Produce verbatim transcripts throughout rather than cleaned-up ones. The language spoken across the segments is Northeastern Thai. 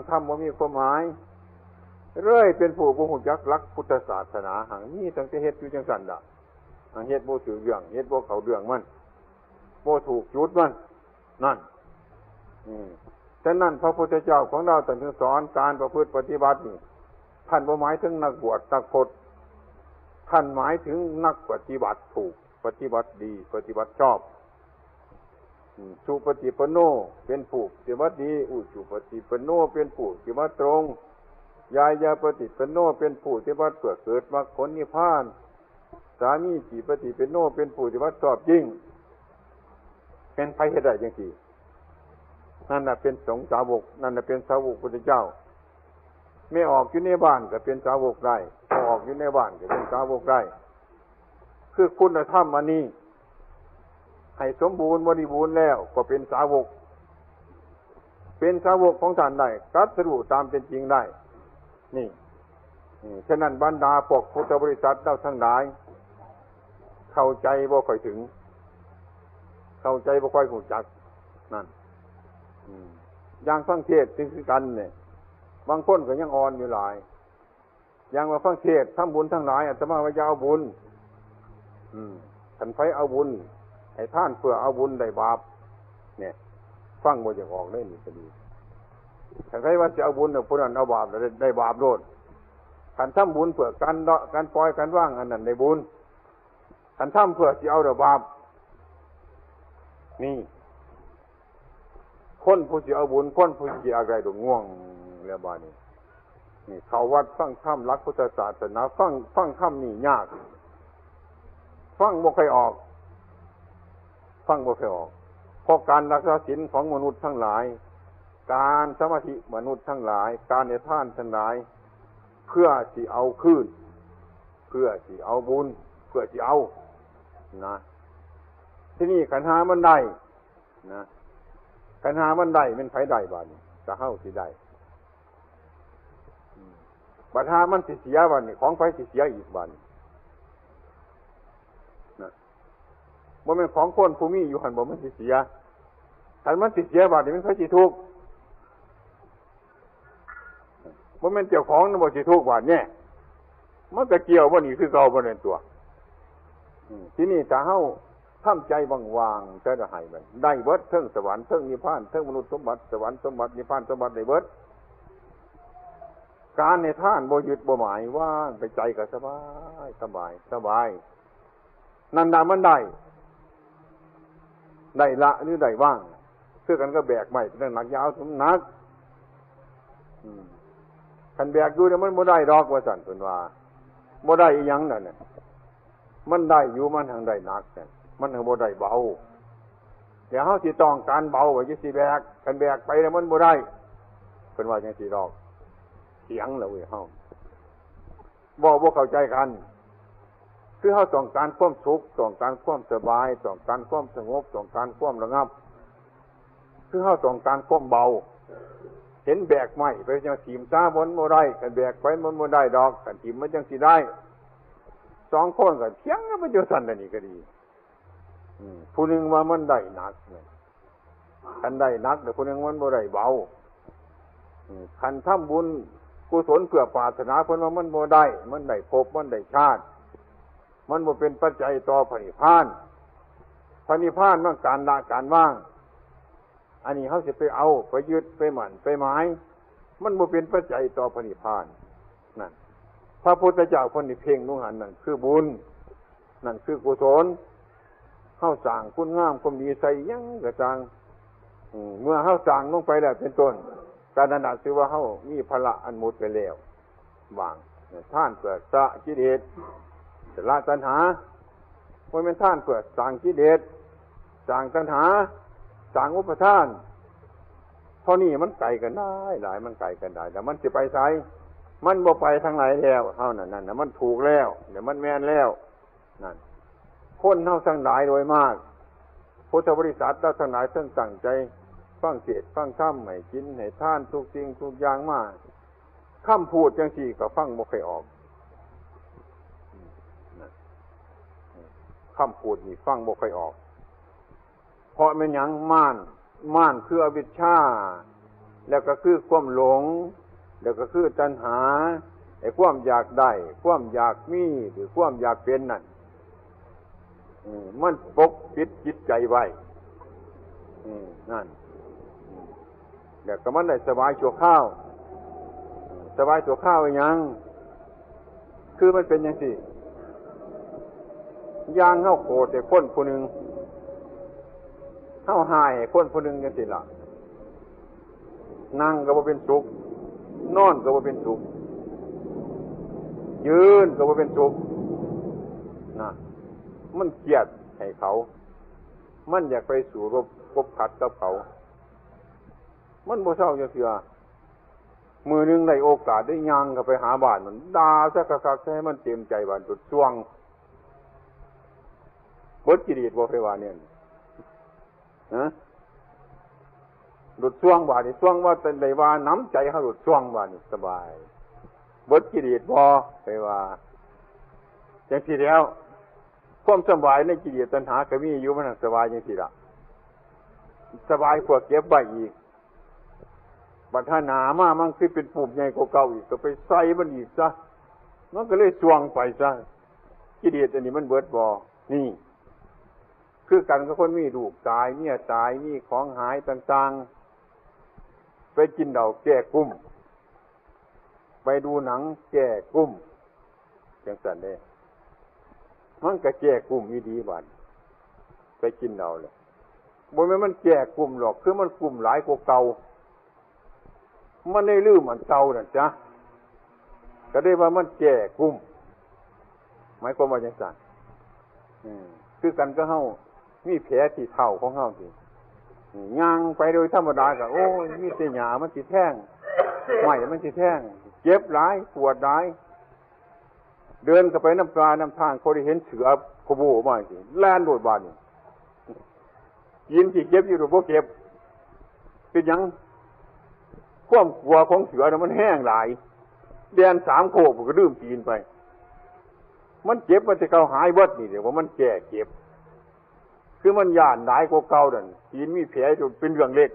ธรรมบ่มีความหมาย เลยเป็นผู้บ่ฮู้จักหลักพุทธศาสนา หังมีตั้งแต่เฮ็ดอยู่จังซั่นล่ะ หังเฮ็ดบ่ถืกเรื่อง เฮ็ดบ่เข้าเรื่องมัน บ่ถูกจุดมัน นั่น อืม ฉะนั้นพระพุทธเจ้าของเราท่านจึงสอนการประพฤติปฏิบัตินี่ ท่านบ่หมายถึงนักบวชนักพจน์ ท่านหมายถึงนักปฏิบัติถูก ปฏิบัติดี ปฏิบัติชอบ อืม สุปฏิปันโน เป็นผู้ปฏิบัติดี อุจุปฏิปันโน เป็นผู้ปฏิบัติตรง ญาญาปฏิปันโน เป็นผู้ปฏิบัติเพื่อเกิดมรรคผลนิพพาน สามีจิปฏิปันโน เป็นผู้ปฏิบัติชอบยิ่ง เป็นไผเฮ็ดได้จังซี่ นั่นน่ะเป็นสงฆ์สาวก นั่นน่ะเป็นสาวกพุทธเจ้า แม่ออกอยู่ในบ้านก็เป็นสาวกได้ พ่อออกอยู่ในบ้านก็เป็นสาวกได้ คือคุณธรรมอันนี้ ให้สมบูรณ์บริบูรณ์แล้วก็เป็นสาวก เป็นสาวกของท่านได้ ตรัสรู้ตามเป็นจริงได้ นี่ อืม ฉะนั้นบรรดาพวกพุทธบริษัทเราทั้งหลาย เข้าใจบ่ค่อยถึง เข้าใจบ่ค่อยรู้จัก นั่น อืม อย่างฟังเทศน์จังคือกันเนี่ย บางคนก็ยังอ่อนอยู่หลาย อย่างว่าฟังเทศน์ทำบุญทั้งหลาย อาตมาว่าอย่าเอาบุญ อืม คันไผเอาบุญ ให้ทานเพื่อเอาบุญได้บาป เนี่ย ฟังบ่อยากออกเลยนี่ก็ดี คันไผว่าสิเอาบุญเนี่ย ผู้นั้นเอาบาป ได้ ได้บาปโลด คันทำบุญเพื่อการเลาะ การปล่อย การวาง อันนั้นได้บุญ คันทำเพื่อสิเอาได้บาป นี่ คนผู้สิเอาบุญ คนผู้สิอยากได้ดอกง่วงแล้วบาดนี้ นี่ เข้าวัดฟังธรรมหลักพุทธศาสนา ฟัง ฟังธรรมนี่ยาก ฟังบ่ค่อยออก ฟังบ่ค่อยออก เพราะการรักษาศีลของมนุษย์ทั้งหลาย การสมาธิมนุษย์ทั้งหลาย การให้ทานทั้งหลาย เพื่อสิเอาคืน เพื่อสิเอาบุญ เพื่อสิเอา นะ ทีนี้คันหามันได้ นะ คันหามันได้ แม่นไผได้บาดนี้ ก็เฮาสิได้ อืม บัดหามันสิเสียบาดนี้ ของไผสิเสียอีกบาดนี้ นะ บ่แม่นของคนผู้มีอยู่หั่นบ่ มันสิเสีย คันมันสิเสียบาดนี้ มันไผสิทุกข์ บ่แม่นเจ้าของนั่นบ่สิทุกข์บาดเนี่ย มันก็เกี่ยวบ่นี่คือเก่าบ่นั่นตัว อืม ทีนี้ถ้าเฮาทำใจว่างๆ จะได้มัน ได้เบิด เทิงสวรรค์ เทิงนิพพาน เทิงมนุษย์สมบัติ สวรรค์สมบัติ นิพพานสมบัติ ได้เบิด การให้ทานบ่ยึดบ่หมาย ว่างไป ใจก็สบาย สบาย สบาย นั่นน่ะมันได้ ได้ละหรือได้วาง คือกันก็แบกไม้เป็นหนัก อย่าเอาหนัก อืม คันแบกอยู่เนี่ยมันบ่ได้ดอกว่าซั่นเพิ่นว่า บ่ได้อีหยังนั่นน่ะ มันได้อยู่ มันหังได้หนักนั่น มันหังบ่ได้เบา เดี๋ยวเฮาสิต้องการเบาว่าจะสิแบก คันแบกไปแล้วมันบ่ได้ เพิ่นว่าจังซี่ดอก เถียงแล้วเว้ยเฮา เว้าบ่เข้าใจกัน คือเฮาต้องการความสุข ต้องการความสบาย ต้องการความสงบ ต้องการความระงับ คือเฮาต้องการความเบา เห็นแบกไม้ไปจังถิ่มซะ มันบ่ได้ คันแบกไปมันบ่ได้ดอก คันถิ่มมันจังสิได้ สองคนก็เถียงกันไปจังซั่นน่ะ นี่ก็ดี อืม ผู้หนึ่งว่ามันได้หนักนะ คันได้หนัก แต่ผู้หนึ่งมันบ่ได้เบา อืม คันทำบุญกุศลเพื่อปรารถนา เพิ่นว่ามันบ่ได้ มันได้ภพ มันได้ชาติ มันบ่เป็นปัจจัยต่อพระนิพพาน พระนิพพานมันการละการวาง อันนี้เฮาสิไปเอา ไปยึด ไปมั่น ไปหมาย มันบ่เป็นปัจจัยต่อพระนิพพาน นั่น พระพุทธเจ้าเพิ่นนี่เพ่งลงหั่น นั่นคือบุญ นั่นคือกุศล เฮาสร้างคุณงามความดีใส่หยังก็ตาง อืม เมื่อเฮาสร้างลงไปแล้วเป็นต้น การนั้นน่ะถือว่าเฮามีภาระอันหมดไปแล้ว วาง ทานเพื่อสละกิเลส สละตัณหา บ่แม่นทานเพื่อสร้างกิเลส สร้างตัณหา สร้างอุปาทาน เท่านี้มันไกลกันได้หลาย มันไกลกันได้ แล้วมันสิไปไส มันบ่ไปทางไหนแล้ว เท่านั้น นั่นน่ะ มันถูกแล้ว เดี๋ยวมันแม่นแล้ว นั่น คนเฮาทั้งหลายโดยมาก พุทธบริษัทเราทั้งหลายเพิ่งตั้งใจฟังเทศน์ฟังธรรม ให้ศีลให้ทานทุกสิ่งทุกอย่างมา คำพูดจังซี่ก็ฟังบ่ค่อยออก คำพูดนี่ฟังบ่ค่อยออก เพราะแม่นหยัง ม่าน ม่านคืออวิชชา แล้วก็คือความหลง แล้วก็คือตัณหา ไอ้ความอยากได้ ความอยากมี หรือความอยากเป็นนั่น อืม มันปกปิดจิตใจไว้ อืม นั่น อืม แล้วก็มันได้สบายชั่วคราว อืม สบายชั่วคราวอีหยัง คือมันเป็นจั่งซี้ อย่างเฮาโกรธให้คนผู้หนึ่ง เฮาฮ้ายให้คนผู้หนึ่งจั่งซี้ล่ะ นั่งก็บ่เป็นสุข นอนก็บ่เป็นสุข ยืนก็บ่เป็นสุข นะ มันเครียดให้เขา มันอยากไปสู้รบคบขัดกับเขา มันบ่เซาจักเทื่อ มื้อหนึ่งได้โอกาสได้ย่างเข้าไปหาบ้านมัน ด่าซะคักๆ ซะให้มันเต็มใจ บาดหลุดส่วง เบิดกิเลสบ่ ไปว่าเนี่ย ฮะ หลุดส่วง บาดนี้ส่วงว่าแต่ได้ว่าน้ำใจเฮาหลุดส่วง บาดนี้สบาย เบิดกิเลสบ่ ไปว่า จั่งซี้แหล้ว ความสบายในกิเลสตัณหาก็มีอยู่ มันสบายจั่งซี้ล่ะ สบายกว่าเก็บไว้อีก บัดหาหน้ามามันคือเป็นปุ่มใหญ่กว่าเก่าอีก ก็ไปใส่มันอีกซะ มันก็เลยส่วงไปซะ กิเลสอันนี้มันเบิดบ่ นี่ คือกันกับคนมีลูกตาย เมียตาย มีของหายต่างๆ ไปกินเหล้าแก้กุ้ม ไปดูหนังแก้กุ้ม จั่งซั้นเด้ มันก็แก้กุ้มอีหลี บาดไปกินเหล้าแล้ว บ่แม่นมันแก้กุ้มหรอก คือมันกุ้มหลายกว่าเก่า มันได้ลืมอันเก่านั่นจ้ะ ก็ได้ว่ามันแก้กุ้ม หมายความว่าจั่งซั้น อืม คือกันกับเฮามีแผลที่เท้าของเฮาสิ อืม ย่างไปโดยธรรมดาก็ โอ้ย มีแต่หญ้ามันสิแทง ไม้มันสิแทง เจ็บหลาย ปวดหลาย เดินเข้าไปนำป่านำทาง เขาได้เห็นเสือโคโบมาสิ แล่นโลดบาดนี้ ตีนสิเก็บอยู่หรือบ่เก็บ เป็นหยัง ความกลัวของเสือน่ะมันแฮงหลาย แล่นสามโคกมันก็ลืมตีนไป มันเจ็บมาแต่เก่า หายเบิดนี่ เรียกว่ามันแก้เจ็บ คือมันย้านหลายกว่าเก่านั่น ตีนมีแผลจนเป็นเรื่องเล็ก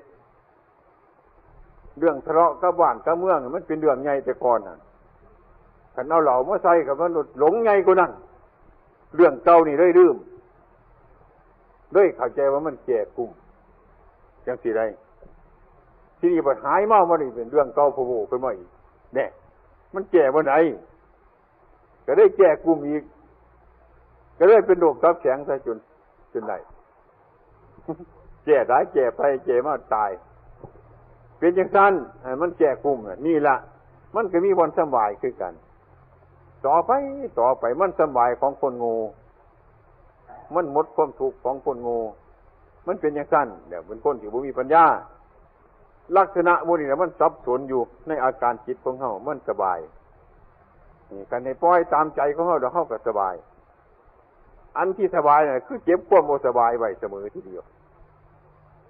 เรื่องทะเลาะกับบ้านกับเมืองนี่มันเป็นเรื่องใหญ่แต่ก่อนหั่น คันเอาเหล้ามาใส่กับมันหลงใหญ่กว่านั้น เรื่องเก่านี่เลยลืม เลยเข้าใจว่ามันแก้กุ้ม จั่งซี้ได้ ทีนี้บัดหายเมามานี่เป็นเรื่องเก่าโผล่ขึ้นมาอีก แน่ มันแก้บ่ได้ ก็ได้แก้กุ้มอีก ก็เลยเป็นโรคตับแข็งซะจน จนได้ แก้หลายแก้ไปแก้มาตาย เป็นจั่งซั้น ให้มันแก้กุ้มน่ะ นี่ล่ะ มันก็มีบ่อนสำบายคือกัน ต่อไป ต่อไป มันสำบายของคนโง่ มันหมดความทุกข์ของคนโง่ มันเป็นจั่งซั้น แล้วเป็นคนที่บ่มีปัญญา ลักษณะหมู่นี้น่ะมันสับสนอยู่ในอาการจิตของเฮา มันสบาย นี่ คันให้ปล่อยตามใจของเฮา แล้วเฮาก็สบาย อันที่สบายน่ะคือเก็บความบ่สบายไว้เสมอทีเดียว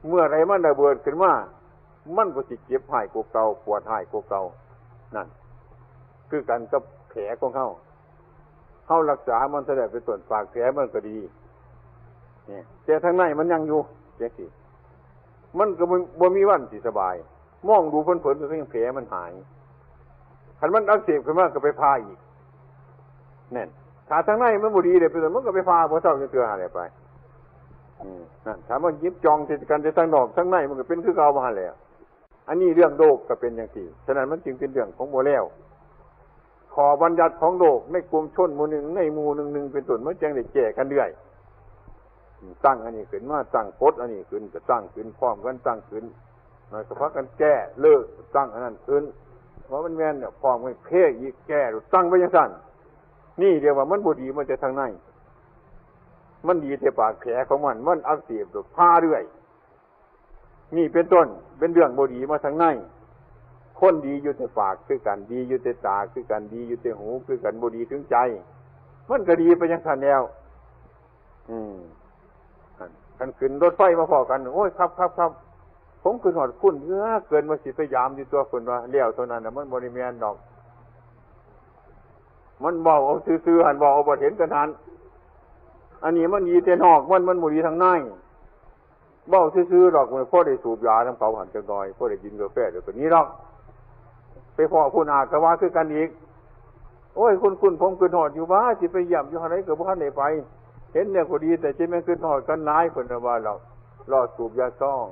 เมื่อใดมันระเบิดขึ้นมา มันก็สิเจ็บฮ้ายกว่าเก่า ปวดฮ้ายกว่าเก่า นั่น คือกันกับแผลของเฮา เฮารักษามันเท่าใดเป็นต้น ปากแผลมันก็ดี เนี่ย แต่ทางในมันยังอยู่ จั่งซี้ มันก็บ่ บ่มีวันสิสบาย มองดูเผินๆ ก็ยังแผลมันหาย คันมันอักเสบขึ้นมาก็ไปผ่าอีก นั่น ถ้าทางในมันบ่ดีเลย เป็นต้น มันก็ไปผ่าบ่เซาจักเทื่อหั่นแหละไป อืม นั่น ถ้ามันหยิบจ้องใส่กันแต่ทางนอก ทางในมันก็เป็นคือเก่าบ่หั่นแหละ อันนี้เรื่องโลกก็เป็นจั่งซี้ ฉะนั้นมันจึงเป็นเรื่องของบ่แล้ว ข้อบัญญัติของโลกในกลุ่มชนหมู่หนึ่ง ในหมู่หนึ่งๆ เป็นต้น มันจั่งได้แก้กันเรื่อย ตั้งอันนี้ขึ้นมา ตั้งกฎอันนี้ขึ้น ก็ตั้งขึ้นพร้อมกัน ตั้งขึ้น หน่อยก็พากันแก้ เลิก ตั้งอันนั้นขึ้น ว่ามันแม่นเนี่ย พร้อมกันแก้อีก แก้ ตั้งไว้จั่งซั้น นี่เรียกว่ามันบ่ดีมาแต่ทางใน มันดีแต่ปากแผลของมัน มันอักเสบก็ผ่าเรื่อย นี่เป็นต้น เป็นเรื่องบ่ดีมาทางใน คนดีอยู่แต่ปากคือกัน ดีอยู่แต่ตาคือกัน ดีอยู่แต่หูคือกัน บ่ดีถึงใจ มันก็ดีไปจั่งซั้นแล้ว อืม คันขึ้นรถไฟมาพ้อกัน โอ้ย ครับ ครับ ครับ ผมขึ้นฮอดคุณเหลือเกิน ว่าสิไปยามอยู่ตัวคุณ ว่าแล้วเท่านั้นน่ะ มันบ่ได้แม่นดอก มันเว้าเอาซื่อๆ หั่น เว้าเอาบ่เห็นกันหั่น อันนี้มันดีแต่นอก มัน มันบ่ดีทางใน เว้าซื่อๆดอก มันพอได้สูบยานำเขาหั่นจักหน่อย พอได้กินกาแฟ เดี๋ยวก็หนีดอก ไปพ้อผู้หน้าก็ว่าคือกันอีก โอ้ย คุ้นๆ ผมคิดฮอดอยู่ว่า สิไปเยี่ยมอยู่หั่นใดก็บ่ทันได้ไป เห็นแล้วก็ดี แต่สิแม่นคิดฮอดกันหลาย เพิ่นว่า เลาะ เลาะสูบยาซอง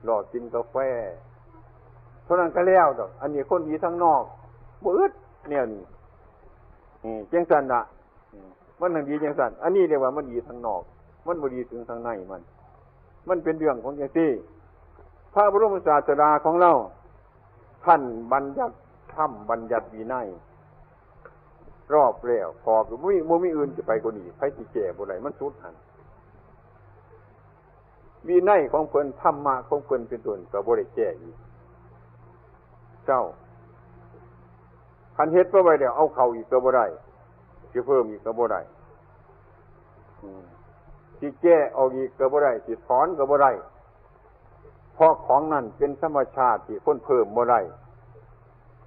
เลาะกินกาแฟ เท่านั้นก็แล้วดอก อันนี้คนดีทางนอก บ่อึดแนวนี้ อืม จังซั่นน่ะ อืม มันนั่นดีจังซั่น อันนี้เรียกว่ามันดีทางนอก มันบ่ดีถึงทางในมัน มันเป็นเรื่องของจังซี่ พระบรมศาสดาของเรา ท่านบัญญัติธรรม บัญญัติวินัย รอบแล้ว ขอบบ่มี บ่มีอื่นจะไปกว่านี้ ไผสิแก้บ่ได้ มันสุดหั่น วินัยของเพิ่น ธรรมะของเพิ่นเป็นต้น ก็บ่ได้แก้อีก เจ้า คันเฮ็ดมาไว้แล้ว เอาเข้าอีกก็บ่ได้ สิเพิ่มอีกก็บ่ได้ อืม สิแก้ออกอีกก็บ่ได้ สิถอนก็บ่ได้ เพราะของนั้นเป็นธรรมชาติที่คนเพิ่มบ่ได้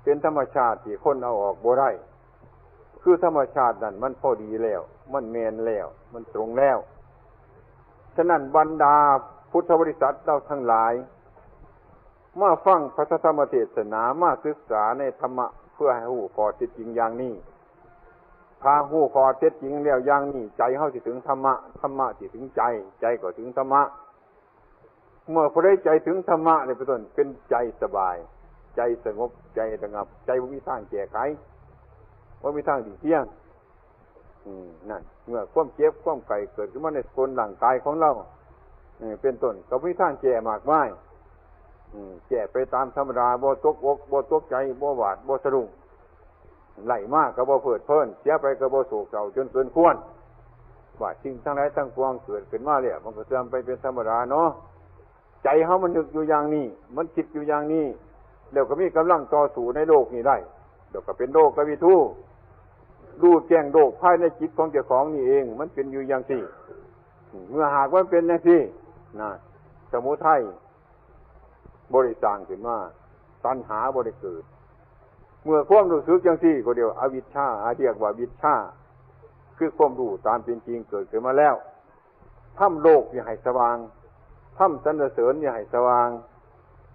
เป็นธรรมชาติที่คนเอาออกบ่ได้ คือธรรมชาตินั้นมันพอดีแล้ว มันแม่นแล้ว มันตรงแล้ว ฉะนั้นบรรดาพุทธบริษัทเราทั้งหลาย มาฟังพระธรรมเทศนา มาศึกษาในธรรมะ เพื่อให้ฮู้ข้อเท็จจริงอย่างนี้ ถ้าฮู้ข้อเท็จจริงแล้วอย่างนี้ ใจเฮาสิถึงธรรมะ ธรรมะสิถึงใจ ใจก็ถึงธรรมะ เมื่อผู้ใดใจถึงธรรมะนี่เป็นต้น เป็นใจสบาย ใจสงบ ใจระงับ ใจบ่มีทางแก้ไข บ่มีทางหลีกเลี่ยง อืม นั่น เมื่อความเจ็บความไข้เกิดขึ้นมาในคนร่างกายของเรา เออ เป็นต้น ก็มีทางแก้มากมาย อืม แก้ไปตามธรรมดา บ่ตกอก บ่ตกใจ บ่หวาด บ่สะดุ้ง ได้มาก็บ่เพลิดเพลิน เสียไปก็บ่โศกเศร้าจนเกินควร ว่าสิ่งทั้งหลายทั้งปวงเกิดขึ้นมาแล้ว มันก็เสื่อมไปเป็นธรรมดาเนาะ ใจเฮามันนึกอยู่อย่างนี้ มันคิดอยู่อย่างนี้ แล้วก็มีกำลังต่อสู้ในโลกนี้ได้ แล้วก็เป็นโลกวิทู รู้แจ้งโลกภายในจิตของเจ้าของนี่เอง มันเป็นอยู่อย่างนี้ เมื่อหากมันเป็นอย่างนี้นะ สมุทัยบ่ได้สร้างขึ้นมา ตัณหาบ่ได้เกิด เมื่อความรู้สึกอย่างนี้ก็เรียกว่าอวิชชา เรียกว่าวิชชา คือความรู้ตามเป็นจริงเกิดขึ้นมาแล้ว ธรรมโลกอย่าให้สว่าง ธรรมสรรเสริญอย่าให้สว่าง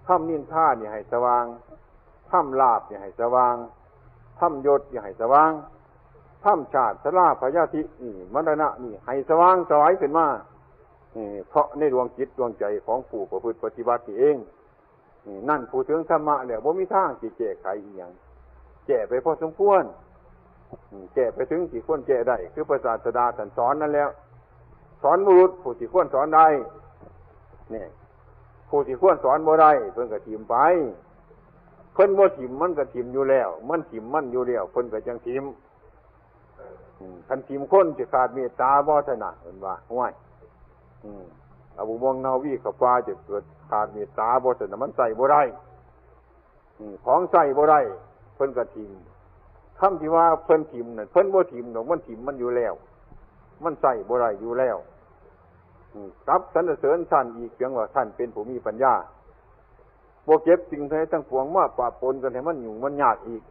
ธรรมนินทาอย่าให้สว่าง ธรรมลาภอย่าให้สว่าง ธรรมยศอย่าให้สว่าง ธรรมชาติชราพยาธินี่ มรณะนี่ ให้สว่างไสวขึ้นมา นี่ เพราะในดวงจิตดวงใจของผู้ประพฤติปฏิบัตินี่เอง นี่ นั่นผู้ถึงธรรมะแล้วบ่มีทางสิแก้ไขอีหยัง แก้ไปพอสมควร อืม แก้ไปถึงที่ควรแก้ได้ คือพระศาสดาท่านสอนนั่นแหละ สอนบุรุษผู้ที่ควรสอนได้ นี่ ผู้ที่ควรสอนบ่ได้ เพิ่นก็ถิ่มไป เพิ่นบ่ถิ่มมันก็ถิ่มอยู่แล้ว มันถิ่มมันอยู่แล้ว เพิ่นก็จั่งถิ่ม อืม คันถิ่มคนสิขาดเมตตาบ่ซั่นน่ะ เพิ่นว่า ห้วย อืม เอาบักม่วงเน่าวีเข้าป่าจะเกิดขาดเมตตาบ่ซั่นน่ะ มันใช้บ่ได้ อืม ของใช้บ่ได้ เพิ่นก็ถิ่ม คำที่ว่าเพิ่นถิ่มนั่น เพิ่นบ่ถิ่มดอก มันถิ่มมันอยู่แล้ว มันใช้บ่ได้อยู่แล้ว อืม กับสรรเสริญท่านอีกเพียงว่าท่านเป็นผู้มีปัญญา บ่เก็บสิ่งทั้งหลายทั้งปวงมาปะปนกันให้มันยุ่งมันยากอีก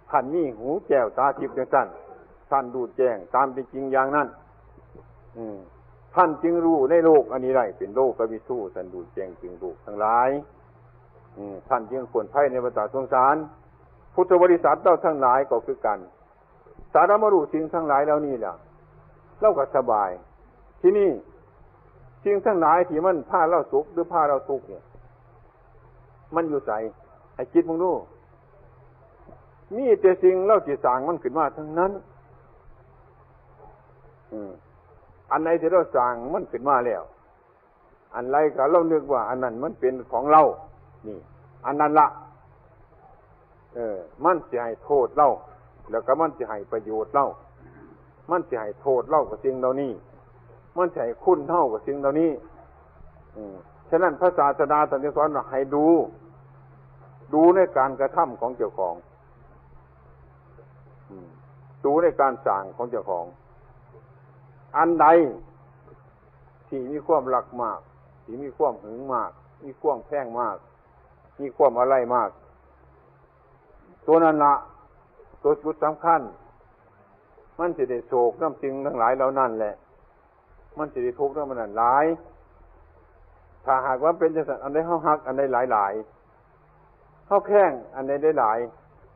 ท่านมีหูแก้วตาทิพย์จังซั่น ท่านรู้แจ้งตามเป็นจริงอย่างนั้น อืม ท่านจึงรู้ในโลกอันนี้ได้ เป็นโลกวิทู ท่านรู้แจ้งซึ่งโลกทั้งหลาย อืม ท่านจึงพ้นภัยในวัฏสงสาร พุทธบริษัทเราทั้งหลายก็คือกัน ถ้าเรามารู้สิ่งทั้งหลายเหล่านี้แล้ว เราก็สบาย ทีนี้ สิ่งทั้งหลายที่มันพาเราสุขหรือพาเราทุกข์เนี่ย มันอยู่ไส ให้คิดมึงดู มีแต่สิ่งเราสิสร้างมันขึ้นมาทั้งนั้น อืม อันใดที่เราสร้างมันขึ้นมาแล้ว อันใดก็เรานึกว่าอันนั้นมันเป็นของเรา นี่ อันนั้นละ เออ มันสิให้โทษเรา แล้วก็มันสิให้ประโยชน์เรา มันสิให้โทษเรากับสิ่งเหล่านี้ มันสิให้คุณเรากับสิ่งเหล่านี้ อืม ฉะนั้นพระศาสดาท่านจึงสอนว่าให้ดู ดูในการกระทำของเจ้าของ อืม ดูในการสร้างของเจ้าของ อันใดที่มีความรักมาก ที่มีความหึงมาก มีความแพงมาก มีความอาลัยมาก ตัวนั้นละ ตัวจุดสำคัญ มันสิได้โศกนำสิ่งทั้งหลายเหล่านั้นแหละ มันสิได้ทุกข์นำมันนั้นหลาย ถ้าหากว่าเป็นจังซั่น อันใดเฮาฮักอันใดหลายๆ เฮาแพงอันใดหลาย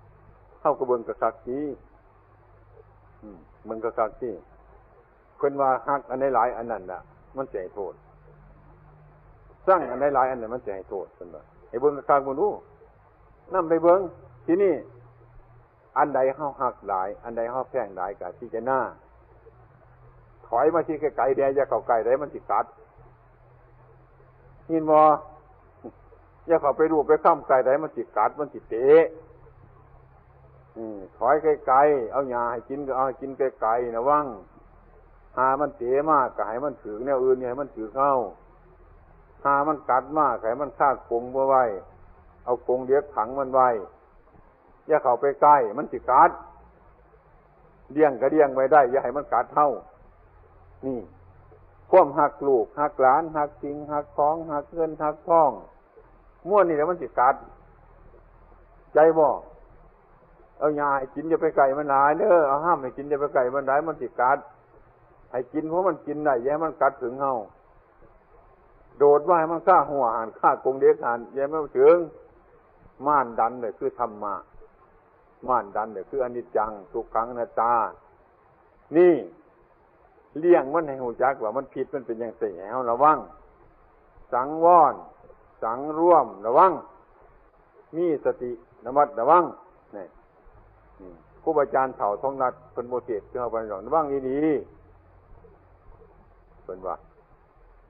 ๆ เฮาก็เบิ่งคักๆ ติ อืม เบิ่งคักๆ ติ เพิ่นว่าฮักอันใดหลายอันนั้นน่ะ มันสิให้โทษ ซังอันใดหลายอันนั้นมันสิให้โทษ เพิ่นว่า ให้เบิ่งคักๆ เบิ่งดู นำไปเบิ่ง ทีนี้ อันใดเฮาฮักหลาย อันใดเฮาแพงหลาย ก็พิจารณา ถอยมาที่ไกลๆ แด่ อย่าเข้าใกล้ได้ มันสิกัด ยินบ่ อย่าเข้าไปลูบไปคำใกล้ได้ มันสิกัด มันสิเตะ อืม ถอยไกลๆ เอาหญ้าให้กินก็เอาให้กินไกลๆ ระวัง ห่ามันเตะมาก็ให้มันถืกแนวอื่น อย่าให้มันถืกเฮา ห่ามันกัดมาก็ให้มันคาดกรงบ่ไว้ เอากรงเหล็กขังมันไว้ อย่าเข้าไปใกล้ มันสิกัด เลี้ยงก็เลี้ยงไว้ได้ อย่าให้มันกัดเฮา นี่ ความฮักลูก ฮักหลาน ฮักสิ่ง ฮักของ ฮักเงิน ฮักทอง มวลนี่แหละมันสิกัด ใจบ่ เอาหญ้าให้กินอย่าไปใกล้มันหลายเด้อ เอาห้ำให้กินอย่าไปใกล้มันหลาย มันสิกัด ให้กินเพราะมันกินได้ อย่าให้มันกัดถึงเฮา โดดว่าให้มันฆ่าหัวหัน ฆ่ากรงเหล็กหัน อย่าให้มันถึง ม่านดันเลยคือธรรมะ ม่านดันเลยคืออนิจจัง ทุกขัง อนัตตา นี่ เลี้ยงมันให้รู้จักว่ามันผิดมันเป็นจังซี่ ให้เฮาระวัง สังวร สังรวม ระวัง มีสติ ระมัดระวัง นี่ นี่ ครูบาอาจารย์เฒ่าทองรัตน์เพิ่นบ่เทศน์คือเฮาปานนั้นดอก ระวังดีๆ เพิ่นว่า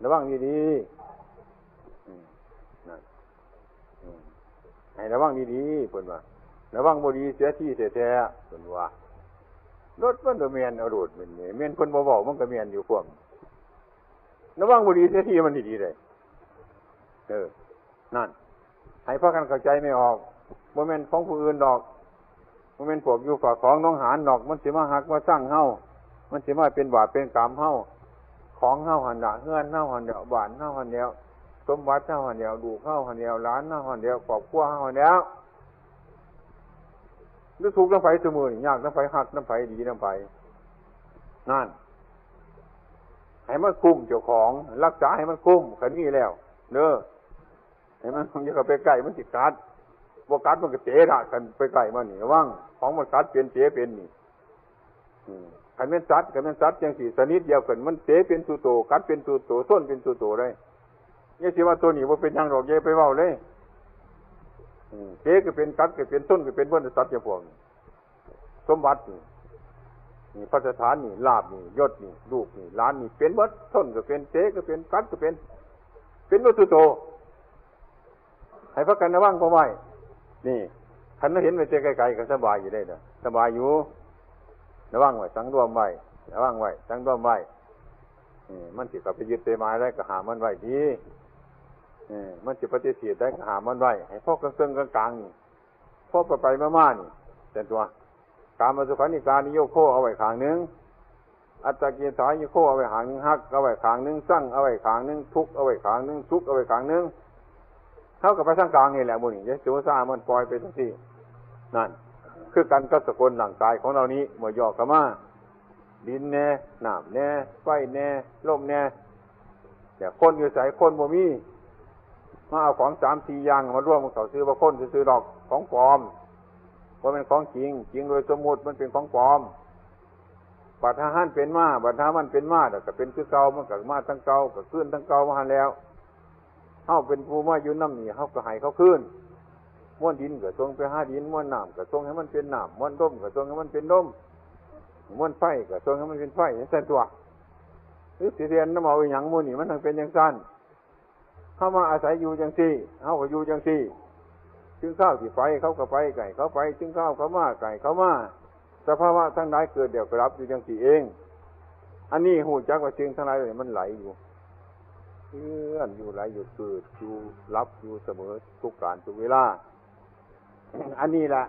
ระวังดีๆ อืม นั่น อืม ให้ระวังดีๆ เพิ่นว่า ระวังบ่ดีเสียทีแท้ๆ เพิ่นว่า รถมันก็แม่นเอาโลด แม่น แม่นเพิ่นบ่เว้ามันก็แม่นอยู่ความ ระวังบ่ดีเสียทีมันดีๆ เลย เออ นั่น ให้พากันเข้าใจไม่ออก บ่แม่นของผู้อื่นดอก บ่แม่นพวกอยู่ฝากของหนองหานดอก มันสิมาฮักมาซังเฮา มันสิมาเป็นบาปเป็นกรรมเฮา ของเฮาหั่นล่ะ เฮือนเฮาหั่นแหล้ว บ้านเฮาหั่นแหล้ว สมบัติเฮาหั่นแหล้ว ลูกเฮาหั่นแหล้ว หลานเฮาหั่นแหล้ว ครอบครัวเฮาหั่นแหล้ว หรือทุกข์นำไผซุมื้อนี่ ยากนำไผ ฮักนำไผ ดีนำไผ นั่น ให้มันคุ้มเจ้าของ รักษาให้มันคุ้ม คันมีแล้ว เด้อ ให้มัน อย่าเข้าไปใกล้ มันสิกัด บ่กัดมันก็เตะละ คันไปใกล้มันนี่ ระวัง ของมันกัดเป็นเตะเป็นนี่ อืม คันแม่นสัตว์ คันแม่นสัตว์จังซี่ ชนิดเดียวกัน มันเตะเป็นสู่โต กัดเป็นสู่โต ส้นเป็นสู่โตเลย อย่าสิว่าตัวนี้บ่เป็นหยังดอก อย่าไปเว้าเลย อืม เตะก็เป็น กัดก็เป็น ส้นก็เป็น เบิดสัตว์อย่างพวกนี้ สมบัตินี่ นี่ ภัสสถานนี่ ลาภนี่ ยศนี่ ลูกนี่ หลานนี่ เป็นเบิด ส้นก็เป็น เตะก็เป็น กัดก็เป็น เป็นเบิดสู่โต ให้พากันระวังความไว้ นี่ คันเราเห็นไว้แต่ไกลๆ ก็สบายอยู่ได้เด้อ สบายอยู่ ระวังไว้ สังรวมไว้ ระวังไว้ สังรวมไว้ นี่ มันสิเข้าไปยึดไปหมายได้ก็ห้ามมันไว้ดี เออ มันสิปฏิเสธได้ก็ห้ามมันไว้ ให้พอเกิงๆ กลางๆ นี่ พอไปๆ มาๆ นี่ เป็นตัว กามสุขัลลิกานิโยโคเอาไว้ข้างหนึ่ง อัตตกิลมัฏฐานิโยโคเอาไว้ข้างหนึ่ง ฮักเอาไว้ข้างหนึ่ง ซังเอาไว้ข้างหนึ่ง ทุกข์เอาไว้ข้างหนึ่ง สุขเอาไว้ข้างหนึ่ง เฮาก็ไปทางกลางนี่แหละหมู่นี่ อย่าโจซ่ามันปล่อยไปจังซี่ นั่น คือกันกับสกลร่างกายของเรานี้ เมื่อย่อเข้ามา ดินแน่ น้ำแน่ ไฟแน่ ลมแน่ แต่คนอยู่ไส คนบ่มี มาเอาของสามสี่อย่างมารวมกันเข้า ซื่อว่าคนซื่อๆ ดอก ของปลอม บ่แม่นของจริง จริงโดยสมมุติมันเป็นของปลอม บัดหาหันเป็นมา บัดหามันเป็นมา แล้วก็เป็นคือเก่า มันก็มาทั้งเก่า ก็คืนทั้งเก่ามาหั้นแล้ว เฮาเป็นผู้มาอยู่นำนี่ เฮาก็ให้เขาคืน มวลดินก็ส่งไปหาดิน มวลน้ำก็ส่งให้มันเป็นน้ำ มวลลมก็ส่งให้มันเป็นลม มวลไฟก็ส่งให้มันเป็นไฟ จังซั่นตั๊ว หรือสิเรียนนำเอาอีหยังหมู่นี่ มันจั่งเป็นจั่งซั่น เฮามาอาศัยอยู่จั่งซี่ เฮาก็อยู่จั่งซี่ ถึงคราวสิไป เขาก็ไป ก็ให้เขาไป ถึงคราวเขามา ก็ให้เขามา สภาวะทั้งหลายเกิดแล้วก็ดับอยู่จั่งซี่เอง อันนี้ฮู้จักว่าสิ่งทั้งหลายเหล่านี้มันไหลอยู่ เคลื่อนอยู่ ไหลอยู่ เกิดอยู่ ดับอยู่เสมอทุกกาลทุกเวลา อันนี้แหละ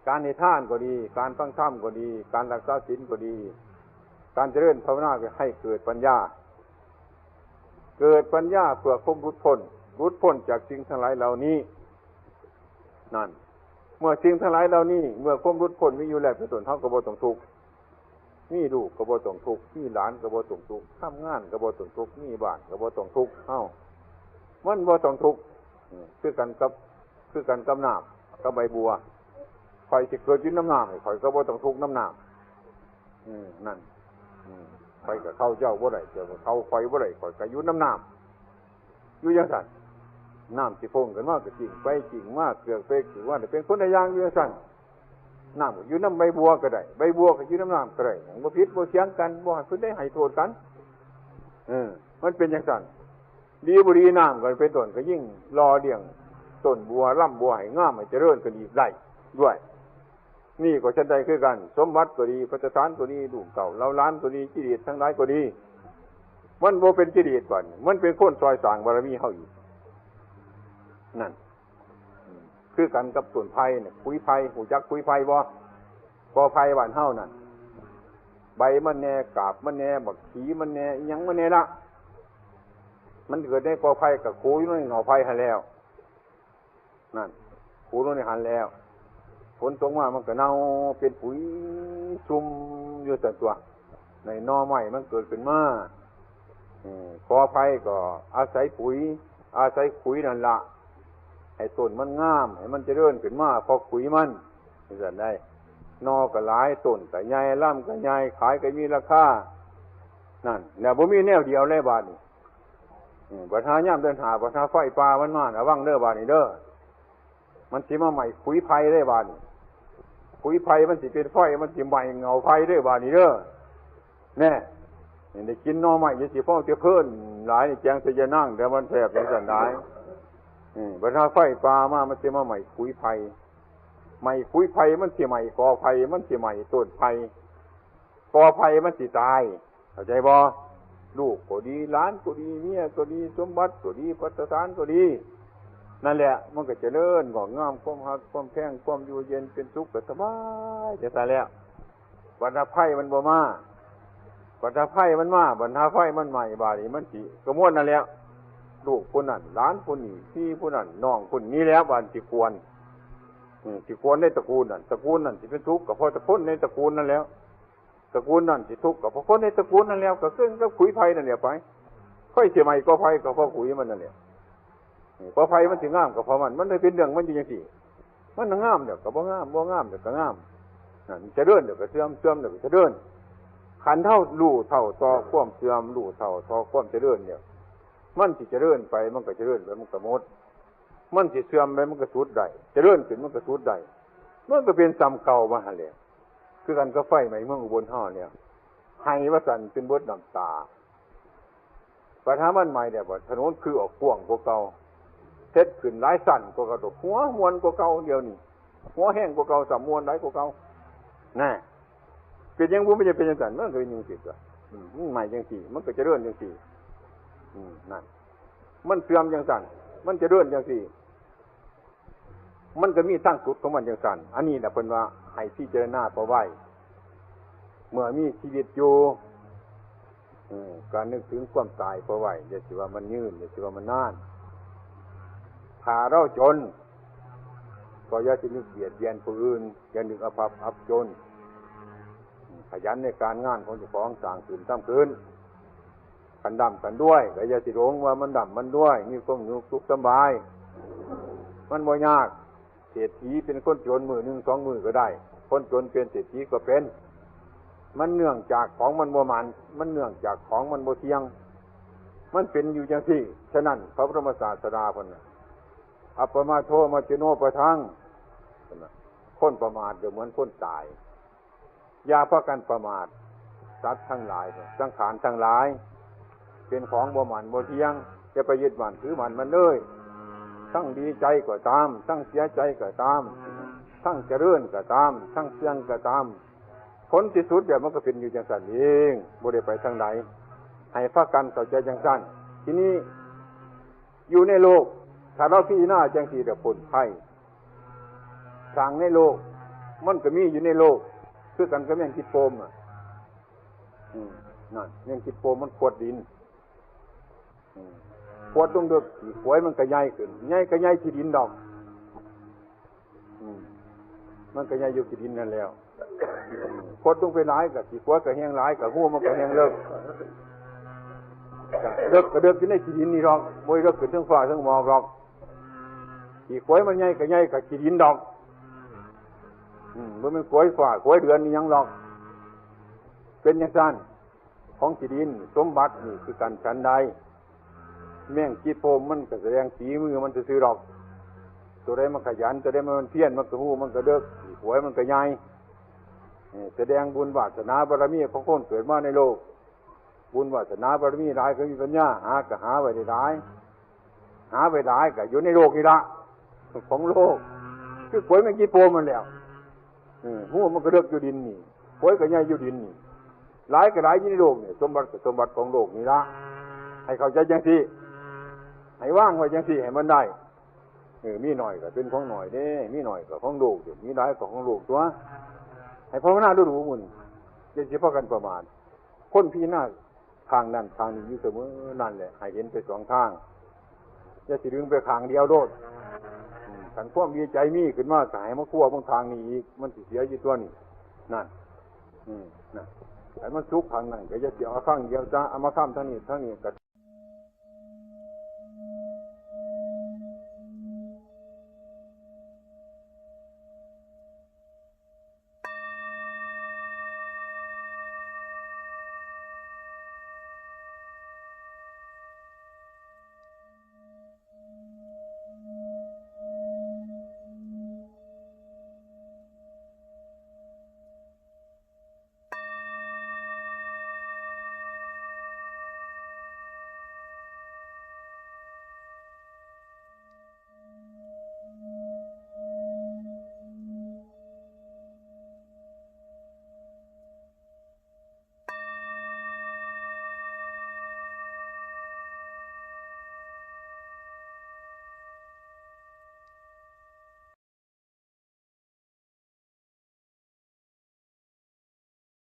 การให้ทานก็ดี การฟังธรรมก็ดี การรักษาศีลก็ดี การเจริญภาวนาก็ให้เกิดปัญญา เกิดปัญญาเพื่อความหลุดพ้น หลุดพ้นจากสิ่งทั้งหลายเหล่านี้ นั่น เมื่อสิ่งทั้งหลายเหล่านี้ เมื่อความหลุดพ้นมีอยู่แล้วเป็นต้น เฮาก็บ่ต้องทุกข์ มีลูกก็บ่ต้องทุกข์ มีหลานก็บ่ต้องทุกข์ ทำงานก็บ่ต้องทุกข์ มีบ้านก็บ่ต้องทุกข์ เอ้า มันบ่ต้องทุกข์ อืม คือกันกับ คือกันกับน้ำ กับใบบัว ข้อยสิเกิดอยู่น้ำน้ำ ข้อยก็บ่ต้องทุกข์น้ำน้ำ อืม นั่น อืม ข้อยก็เข้าเจ้าบ่ได้ เจ้าก็เข้าข้อยบ่ได้ ข้อยก็อยู่น้ำน้ำ อยู่จั่งซั้น น้ำสิพ่งขึ้นมาก็จิ่งไปจิ่งมา เกือกไปเกือกมา เป็นคนละอย่างอยู่จั่งซั้น น้ำก็อยู่นำใบบัวก็ได้ ใบบัวก็อยู่นำน้ำก็ได้ บ่ผิดบ่เถียงกัน บ่ให้ผู้ใดให้โทษกัน เออ มันเป็นจั่งซั้น ดีบ่ดีน้ำก็เป็นต้นก็ยิ่งหล่อเลี้ยงต้นบัวลำบัวให้งามให้เจริญขึ้นอีกได้ด้วย นี่ก็ฉันใดคือกัน สมบัติก็ดี ภัตตาหารก็ดี ลูกเต้าเหล่าหลานก็ดี กิเลสทั้งหลายก็ดี มันบ่เป็นกิเลสบัดนี้ มันเป็นคนซอยสร้างบารมีเฮาอีก นั่น คือกันกับต้นไผ่น่ะ ขุยไผ่ ฮู้จักขุยไผ่บ่? กอไผ่บ้านเฮานั่น ใบมันแหน่ กาบมันแหน่ บักขีมันแหน่ อิหยังมันแหน่ละ มันเกิดในกอไผ่ก็ขุยลงในหน่อไผ่หั่นแล้ว นั่น ขุยลงในหั่นแล้ว ฝนตกมามันก็เน่าเป็นปุ๋ยซุ่มอยู่ซั่นตั๊ว ในหน่อไม้มันเกิดขึ้นมา อืม กอไผ่ก็อาศัยปุ๋ย อาศัยขุยนั่นละ ให้ต้นมันงาม ให้มันเจริญขึ้นมา เพราะขุยมัน จั่งซั้นได้ หน่อก็หลาย ต้นก็ใหญ่ ลำก็ใหญ่ ขายก็มีราคา นั่น แล้วบ่มีแนวเดียวเลยบาดนี้ อืม บัดหายามเดือนห้า บัดหาไฟป่ามันมา ระวังเด้อบาดนี้เด้อ มันสิมาไหม้ขุยไผ่เด้บาดนี้ ขุยไผ่มันสิเป็นไฟ มันสิไหม้เงาไผ่เด้บาดนี้เด้อ แน่ นี่ได้กินหน่อไม้ อย่าสิฟ้องแต่เพิ่นหลาย นี่แจงแต่ยานาง แต่มันแซ่บจั่งซั้นหลาย อืม บัดหาไฟป่ามา มันสิมาไหม้ขุยไผ่ ไหม้ขุยไผ่ มันสิไหม้กอไผ่ มันสิไหม้ต้นไผ่ กอไผ่มันสิตาย เข้าใจบ่? ลูกก็ดี หลานก็ดี เมียก็ดี สมบัติก็ดี ภัตตาหารก็ดี นั่นแหละ มันก็เจริญงอกงาม ความฮัก ความแพง ความอยู่เย็นเป็นสุขก็สบายจั่งซั้นแหละ บัดหาไฟมันบ่มา บัดหาไฟมันมา บัดหาไฟมันไหม้ บาดนี้มันสิกระมวลนั่นแหละ ลูกผู้นั้น หลานผู้นี้ พี่ผู้นั้น น้องผู้นี้แหละ บาดสิกวน อืม สิกวนในตระกูลนั่น ตระกูลนั่นสิเป็นทุกข์ก็เพราะคนในตระกูลนั่นแหละ ตระกูลนั่นสิทุกข์ก็เพราะคนในตระกูลนั่นแหละ ก็คือกับขุยไผ่นั่นแหละไป ไฟสิไหม้กอไผ่ก็เพราะขุยมันนั่นแหละ กอไผ่มันสิงามก็เพราะมัน มันเลยเป็นเรื่องมันอยู่จั่งซี้ มันงามแล้วก็บ่งาม บ่งามแล้วก็งาม นั่น เจริญแล้วก็เสื่อม เสื่อมแล้วก็เจริญ คันเฮารู้เท่าต่อความเสื่อม รู้เท่าต่อความเจริญเนี่ย มันสิเจริญไป มันก็เจริญไป มันก็หมด มันสิเสื่อมไป มันก็สุดได้ เจริญขึ้น มันก็สุดได้ มันก็เป็นส่ำเก่ามาหั่นแหละ คือกันกับไฟไหม้เมืองอุบลเฮาเนี่ย ไห้ว่าซั่นเป็นเบิดน้ำตา บัดหามันไหม้แล้ว บัดถนนคือออกกว้างกว่าเก่า เฮ็ดขึ้นหลายชั้นกว่าเก่า หัวม่วนกว่าเก่า เดี๋ยวนี้ หัวแฮงกว่าเก่า ซ้ำม่วนหลายกว่าเก่า น่ะ เป็นหยังบ่ มันจะเป็นจั่งซั้น มันก็เป็นจั่งซี้ตั๊ว อืม มันไหม้จั่งซี้ มันก็เจริญจั่งซี้ อืม นั่น มันเสื่อมจั่งซั้น มันเจริญจั่งซี้ มันก็มีทางสุดของมันจั่งซั้น อันนี้น่ะเพิ่นว่าให้พิจารณาพอไว้ เมื่อมีชีวิตอยู่ อืม ก็นึกถึงความตายพอไว้ อย่าสิว่ามันยืน อย่าสิว่ามันนาน ถ้าเราจน ก็อย่าสินึกเบียดเบียนผู้อื่น อย่านึกอับอับอับจน ขยันในการงานของเจ้าของ สร้างขึ้น ทำขึ้น คันร่ำคันรวย ก็อย่าสิหลงว่ามันร่ำมันรวย มีความสุขสบาย มันบ่ยาก เศรษฐีเป็นคนจนมื้อหนึ่งสองมื้อก็ได้ คนจนเป็นเศรษฐีก็เป็น มันเนื่องจากของมันบ่หมั่น มันเนื่องจากของมันบ่เที่ยง มันเป็นอยู่จั่งซี้ ฉะนั้นพระบรมศาสดาเพิ่นน่ะ อัปปมาโทมาจิโนปะทัง คนประมาทก็เหมือนคนตาย อย่าพากันประมาท สัตว์ทั้งหลาย สังขารทั้งหลาย เป็นของบ่หมั่นบ่เที่ยง อย่าไปยึดมั่นถือมั่นมันเลย ทั้งดีใจก็ตาม ทั้งเสียใจก็ตาม ทั้งเจริญก็ตาม ทั้งเสื่อมก็ตาม ผลที่สุดเดี๋ยวมันก็เป็นอยู่จั่งซั้นเอง บ่ได้ไปทางใด ให้พากันเข้าใจจั่งซั้น ทีนี้ อยู่ในโลก ถ้าเราพิจารณาจั่งซี้เดี๋ยวพ้นภัย สร้างในโลก มันก็มีอยู่ในโลก คือกันกับแมงกิดโปมอ่ะ อืม นั่น แมงกิดโปมมันขวดดิน อืม ขวดลงเดิกขี้ขวยมันก็ใหญ่ขึ้น ใหญ่ก็ใหญ่ขี้ดินดอก อืม มันก็ใหญ่อยู่ขี้ดินนั่นแล้ว คดลงไปหลายก็ขี้ควายก็แฮงหลาย ก็ฮูมันก็แฮงเลิก เลิกก็เลิกอยู่ในขี้ดินนี่ดอก บ่ได้เลิกขึ้นเทิงฟ้าเทิงหมอกดอก ขี้ควายมันใหญ่ก็ใหญ่ก็ขี้ดินดอก อืม บ่แม่นควายฟ้าควายเดือนนี่หยังดอก เป็นจั่งซั้น ของขี้ดินสมบัตินี่คือกันฉันใด แมงขี้โปมมันก็แสดงฝีมือมันซื่อๆดอก ตัวใดมันขยัน ตัวใดมันเพียร มันก็ฮูมันก็เลิก ขี้ควายมันก็ใหญ่ เออ แสดงบุญวาสนาบารมีของคนเกิดมาในโลก บุญวาสนาบารมีหลายก็มีปัญญา หาก็หาไว้ได้หลาย หาไว้หลายก็อยู่ในโลกนี่ละ ของโลก คือควายแมงขี้โปมมันแหล้ว เออ ฮูมันก็เลิกอยู่ดินนี่ ควายก็ใหญ่อยู่ดินนี่ หลายก็หลายอยู่ในโลกนี่ สมบัติก็สมบัติของโลกนี่ละ ให้เข้าใจจั่งซี้ ให้วางไว้จั่งซี้ให้มันได้ เออ มีน้อยก็เป็นของน้อยเด้ มีน้อยก็ของโลกเด้ มีหลายก็ของโลกตั๊ว ให้ภาวนาดูๆ มื้อนี้ อย่าสิพากันประมาท คนพิจารณาทางนั้นทางนี้อยู่เสมอ นั่นแหละ ให้เห็นไปสองทาง อย่าสิดึงไปข้างเดียวโลด อืม คันความดีใจมีขึ้นมา ก็ให้มาคั้วเบิ่งทางนี้อีก มันสิเสียอยู่ตั๊วนี่ นั่น อืม นั่น ให้มันสุขทางนั้น ก็อย่าสิเอาข้างเดียวซะ เอามาค้ำทางนี้ ทางนี้ก็